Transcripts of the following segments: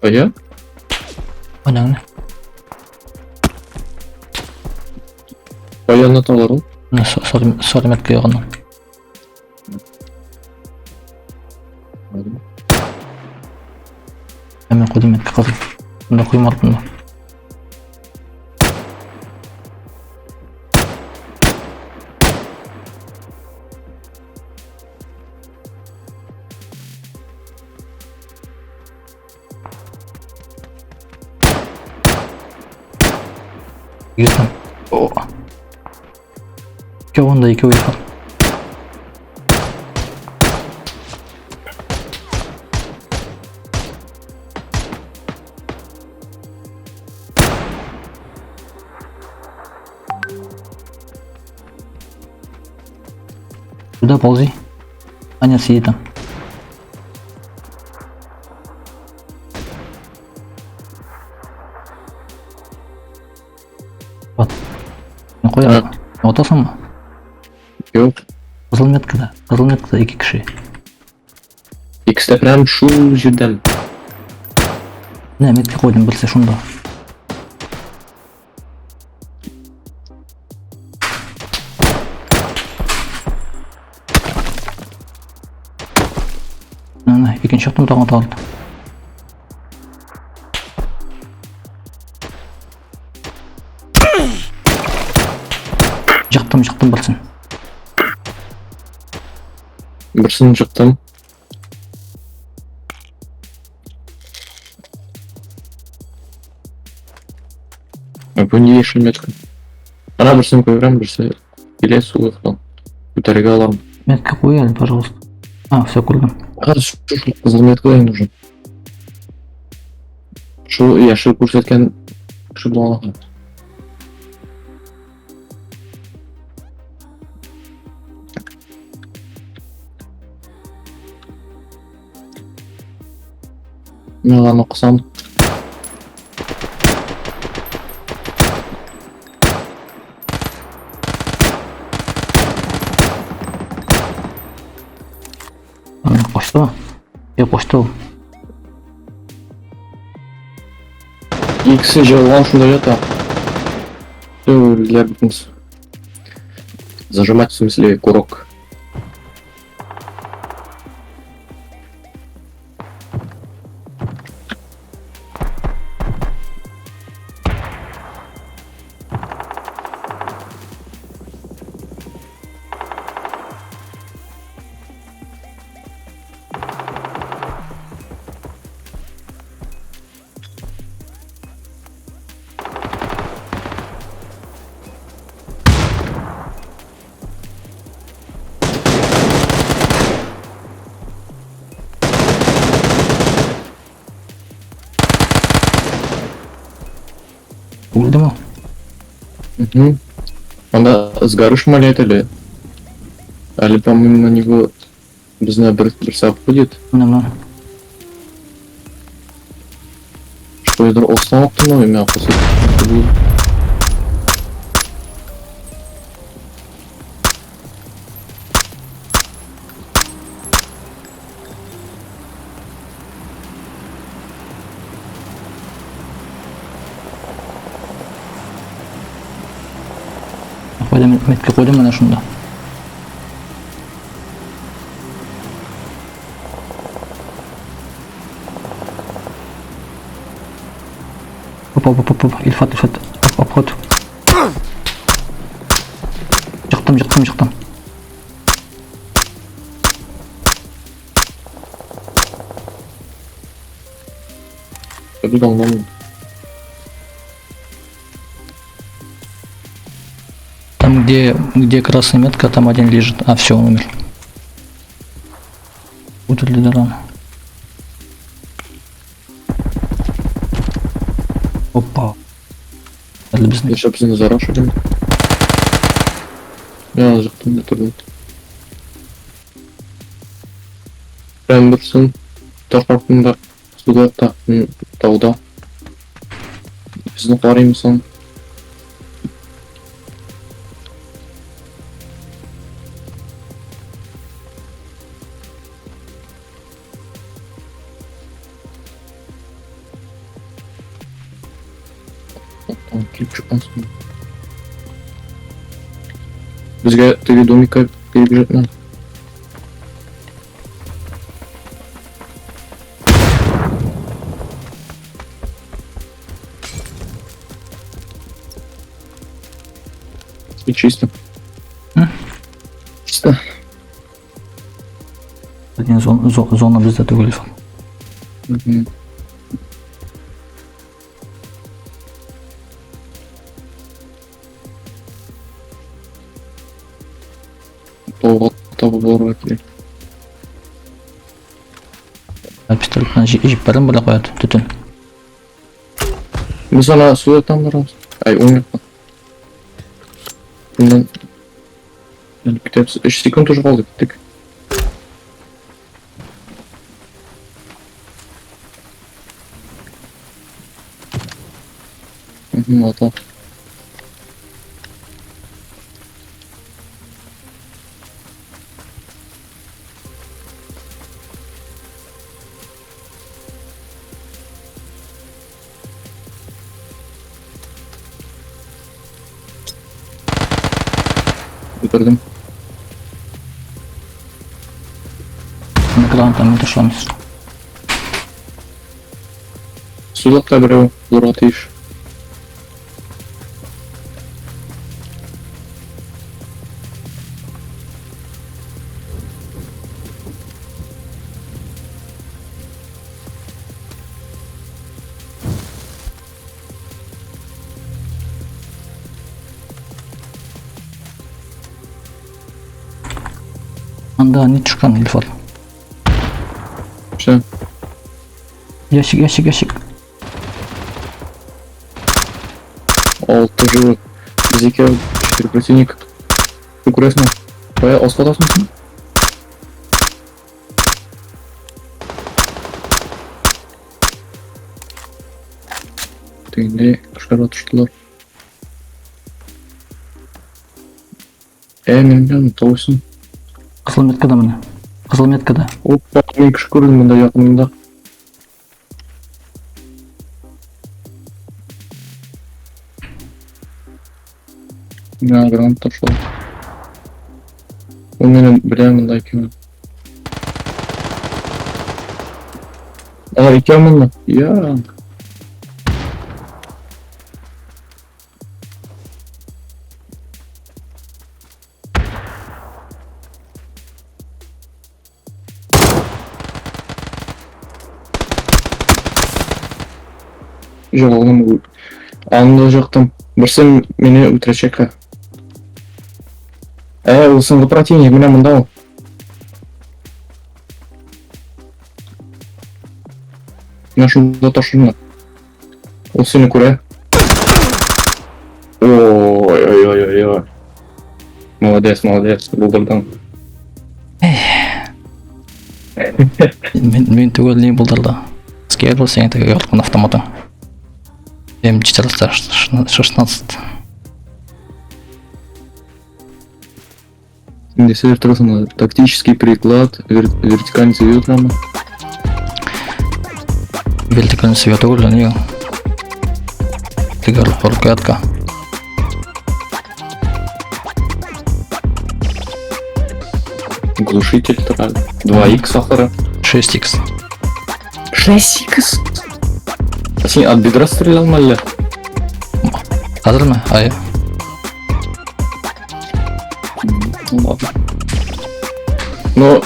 Кая? Менә. Каян аталар ул? Менә сары метка ягыннан. Ә мин куйдым метка кызыл. Монда куймадым да. Йөзем. О. Икәү анда, икәү Илфат. Сюда ползи. А нет, сиди там. Вот. Ну куя. Атасыңмы? Юк. Кызыл меткада. Кызыл меткада ике кеше. Икесе дә прям шул җирдән. Менә метка куйдым, берсе шунда. Менә икенче яктан тагын ата алды. Жықтым, жықтым берсін. Берсен жықтым. А бу ни яшел метка? Ана берсен күрәм, берсе килә сул яктан. Күтәрергә алам. Метка куй әле, пожалуйста. А, все, күрдем. А, шул кызыл метка да нужен. Шул яшел күрсәткән кеше булган. Мин аны кысам. Аны кочты. Е, кочты ул. Икесе җыелган шунда ята. Все, үлделәр бөтенесе. Зажимать, в смысле, курок. Үлдеме ул? Угу. Анда сгарыш маляет әле. Әле, по-моему, на него безне бер берсе обходит. Менә менә. Шулайдыр астан аттым мин акысы. Куйдым, метка куйдым менә шунда. Оп, оп, оп, оп, Илфат, Илфат, оп, обход. Жықтым, жықтым, жықтым. Давно. Там, где красная метка, там один лежит. А, все, он умер. Будет ли рано? Опа. Әле безне Еще безне зарашили. Я жықтым бітірдім. Прям берсен таш артында, суда, тауда. Безне карыймсың. Там килеп чыккансың. Безгә теге домикка перебежать надо. И чисто. М? Чисто. Безнең зона бездә түгел. Мгм. Тауга табып алырга кирәк. Пистолетны җибәрдем белән куя төтен. Без ана сул яктан барабыз. Ай, уң яктан. Моннан Әле китәбез. 3 секунд уже калды, киттек. Мгм, ата. Үтердем. Менә гранатаны ташламыз. Сул якта берәү булырга тиеш. Анда ни төшкән, Илфат? Все. Ящик, ящик, ящик. Алты живых. Без икәү, четыре противника. Ты күрәсеңме? Кая аска атасың син? Тегендә кешеләр атыштылар. Ә, минем янымда тавышсың. Кызыл меткада менә. Кызыл меткада. Опа, мин кеше күрдем монда якынында. Миңа гранат ташлады. Ул мине белә монда икәнен. Алар икәү монда. Я. Жоғалдым. Анда жақтым. Берсе мине үтерәчәк. Ә, ул соңгы противник, менә монда ул. Менә шунда ташына. Ул сине күрә. Ой, ой, ой, ой, ой. Молодец, молодец, булдырдың. Мин түгел ни булдырды. Скер бул синең теге яткан автоматың. М416. Инде сез торасың, тактический приклад, вертикальный свет рама. Вертикальный свет түгел, ни ул? Теге рукоятка. Глушитель тора. 2х ахыры. 6х. 6х? А син от бедра стрелял әллә? Хәзерме? Ай. Ну ладно. Но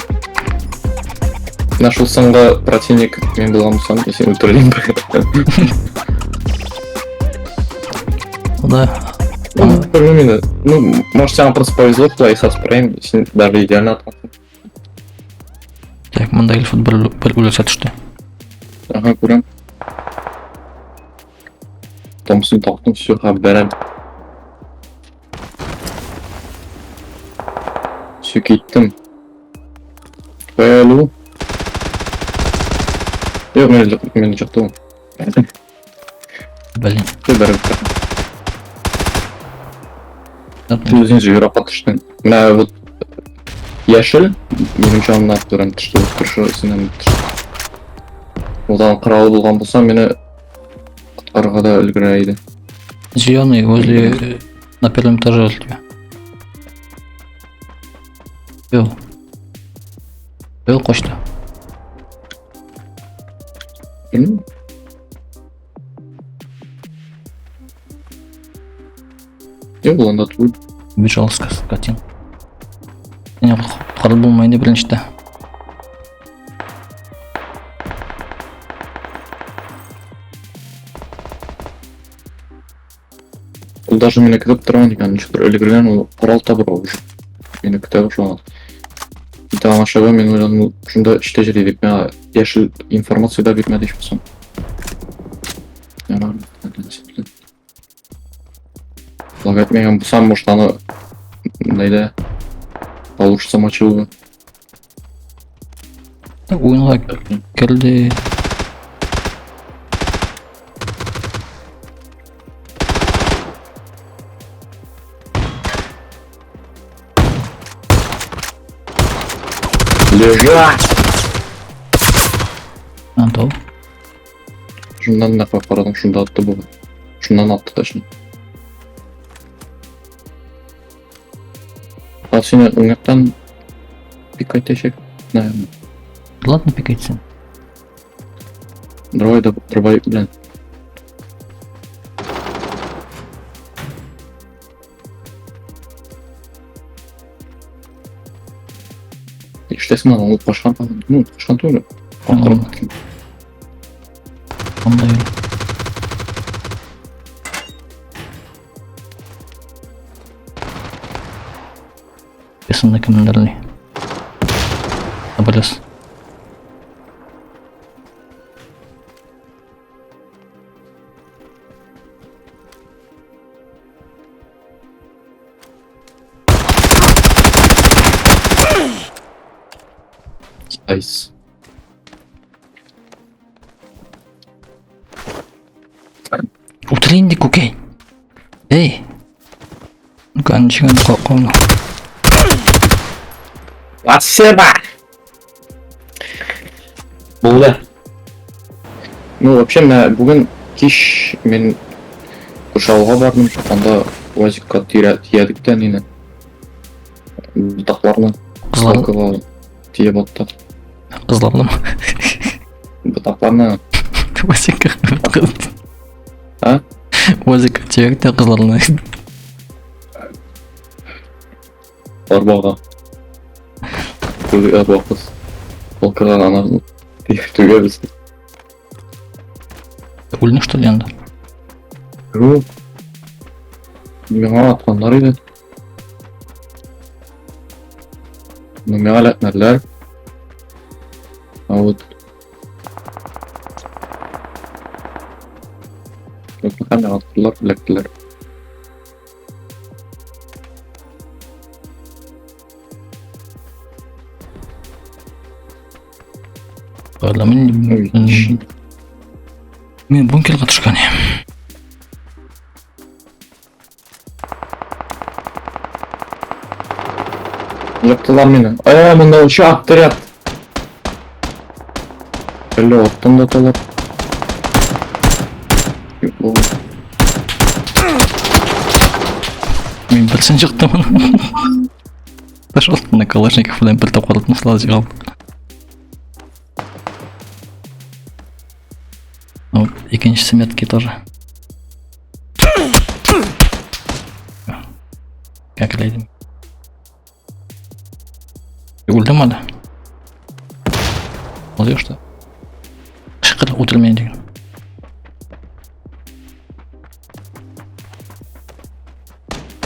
нашел соңгы противник мин булган булсам, мин сине үтердем. Да. Ну, белмим инде. Ну, может, сиңа просто повезло, что со спреем, син даже идеально аткансың. Так, монда Илфат бер үләксә төште. Ага, күрәм. Томсын тактым, все, бәрәм. Все, киттем. Кая әле ул? Юк, мине чыкты ул. Блин. Все, бәрәм. Син үзең еракка төштең. Менә вот яшел минем җанымнан күрәм төште, вот күрше синнән төште. Ул коралы булган булса, мине коткарырга да өлгерә иде. Зеленый возле на первом этаже от тебя. Бел. Бел кочты. Белмим. Юк, ул анда түгел. Убежал скотин. Сине коткарып булмый инде беренчедә. Ул даже мине көтеп торган икән, ничектер өлгергән, ул корал табырга уже. Мине көтә башлаган. Китә аңлашыла, мин уйладым, ул шунда эштә йөри дип, миңа яшел информация да бирмәде ичмасам. Ярар, нәрсә. Лагать миңа булсам, может, аны найда получится мочилова. Так, уенга керде. Лежать! Антол. Шуннан нәкъ карадым, шунда атты бу. Шуннан атты точно. А сине уң яктан пикать итәчәк, наверное. Ладно, пикайтсын. Давай, да, дробовик белән. Ишетәсең аны, ул качкан, ну, качкан түгел. Акырып киткән. Анда йөр. Песанда кемнәрли. Абалес. Айс. Утыр инде, күкәй. Эй. Ну-ка, ничек инде калкауны. Спасибо! Булды. Ну, вообще, менә бүген кич мин Кушауга бардым, анда УАЗикка төядек тә нине. Ботакларны Кызлар, палкага төяп аттык. кызларны. Ботакларны УАЗикка. А? УАЗикка төяк тә кызларны. арбага. Түге арба кыз. Палкага аны түгәбез. Үлдең что ли анда? Юк. Миңа атканнар иде. Ну, миңа эләкмәделәр. А вот Юк, миңа аттылар, эләктеләр. Ладно, мин Ой, мин бункерга төшкән. Яптылар мине. Э, монда оча отряд. Әллә аттан да талап. Юк, бу. Мин берсен чыктым. Пошел на Калашников белән бер тапкыр сразу җыгалды. Ну, икенчесе метки тоже. Как эләйдем. Үлдем әле. Ул что? Кычкыр үтермәйен дигән.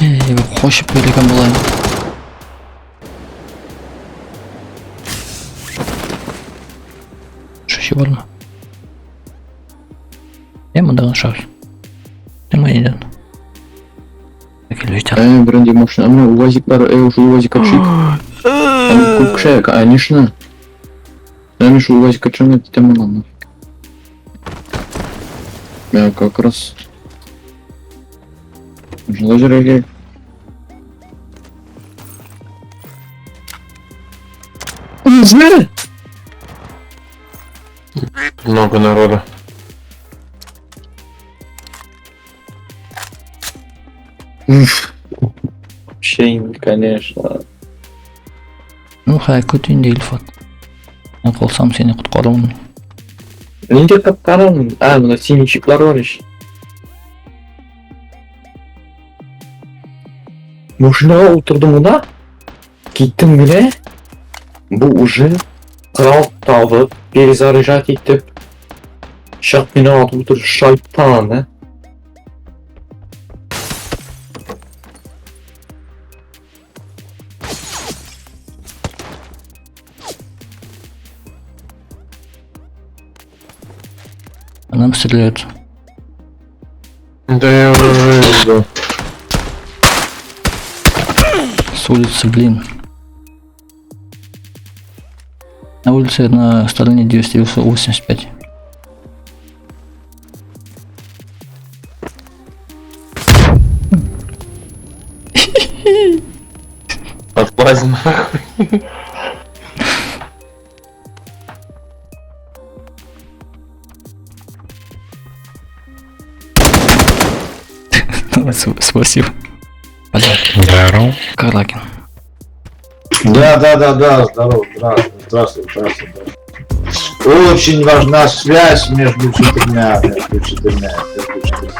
Эй, кочып йөргән була. Шушы бармы? Е, монда гына шабыз. Нема идән. Килеп җитә. Э, беренче машина. Менә УАЗиклар, э, уже УАЗик чик. Там күп кеше, конечно. Мен шул УАЗикка төшәм китәм моннан. Мен как раз Жилы җиргә. Үзләре! Много народу. Уф. Вообще, инде, конечно. Ну, хәй, көт инде, Илфат. Мин калсам, сине коткарырмын. Нинди коткарырмын? А, монда синий чиплар бар ич. Машинага утырдым гына. Киттем генә. Бу уже корал табып, перезаряжать итеп, чак мине атып утыр, шайтан, ә? По нам стреляют. Да я уже иду. С улицы, блин. На улице на стороне 285. Отлазь нахуй. Спасибо. Блядь, Здорово. Каракин. Да, здорово, здравствуй, здравствуй, здравствуй. здравствуй. Очень важна связь между четырьмя, между четырьмя, между четырьмя.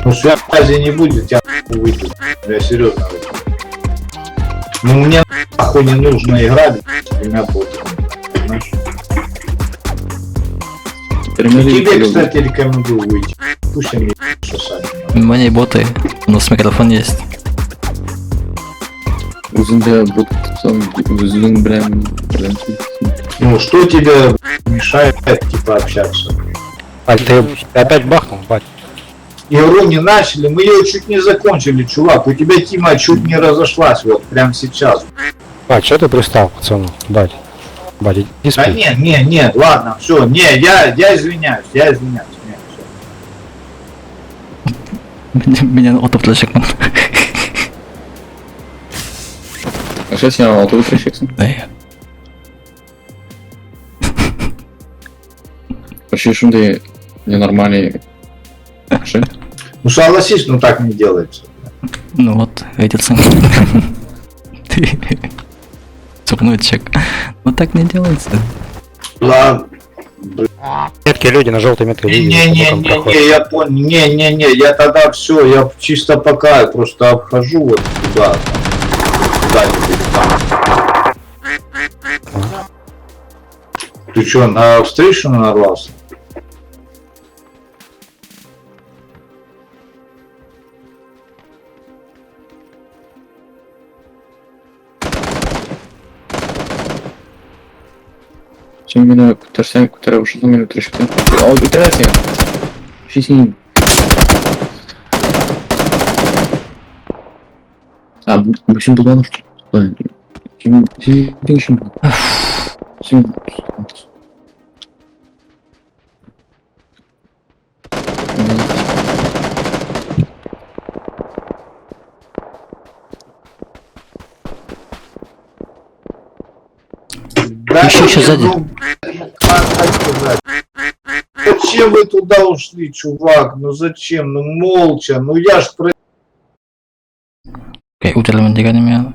Ну, связи не будет, я нахуй выйду. Я серьезно говорю. Ну, мне нахуй не нужно играть с тремя ботами. Понимаешь? И тебе, кстати, рекомендую выйти. Пусть они ебутся сами. Мне боты. У нас микрофон есть. Үзеңдә бот тотсаң, үзең белән белән сөйлисең. Ну, что тебе мешает, типа, общаться? Аль, ты опять бахнул, бать. Игру не начали, мы ее чуть не закончили, чувак. У тебя Тима чуть не разошлась вот прямо сейчас. Бать, что ты пристал, пацану? Бать. Бать, иди Да спи. не, не, не, ладно, все, не, я извиняюсь, я извиняюсь. Не, всё. Меня отоплячек. Нәрсә син аны атып үтерәчәксең? Да. Вообще шундый ненормальный кеше. Ну согласись, ну так не делается. Ну вот, видится. Ты сукнуть. Ну так не делается. Ладно. Метки люди на желтой метке Не, люди. не, не, потом не, проходят. не, я понял, не, не, не, я тогда все, я чисто пока просто обхожу вот туда, там, куда-нибудь там. Ты что, на встречу нарвался? Син мине күтәрсәң, күтәрә башласаң, мин үтерәчәксең. Ал, үтерәсең. Вообще син. А, бу син булган что? Син син син өчен. Син Да Еще, еще не, сзади. ну, как так сказать? Зачем вы туда ушли, чувак? Ну зачем? Ну молча. Ну я ж про Окей, үтерелмен дигәнем я.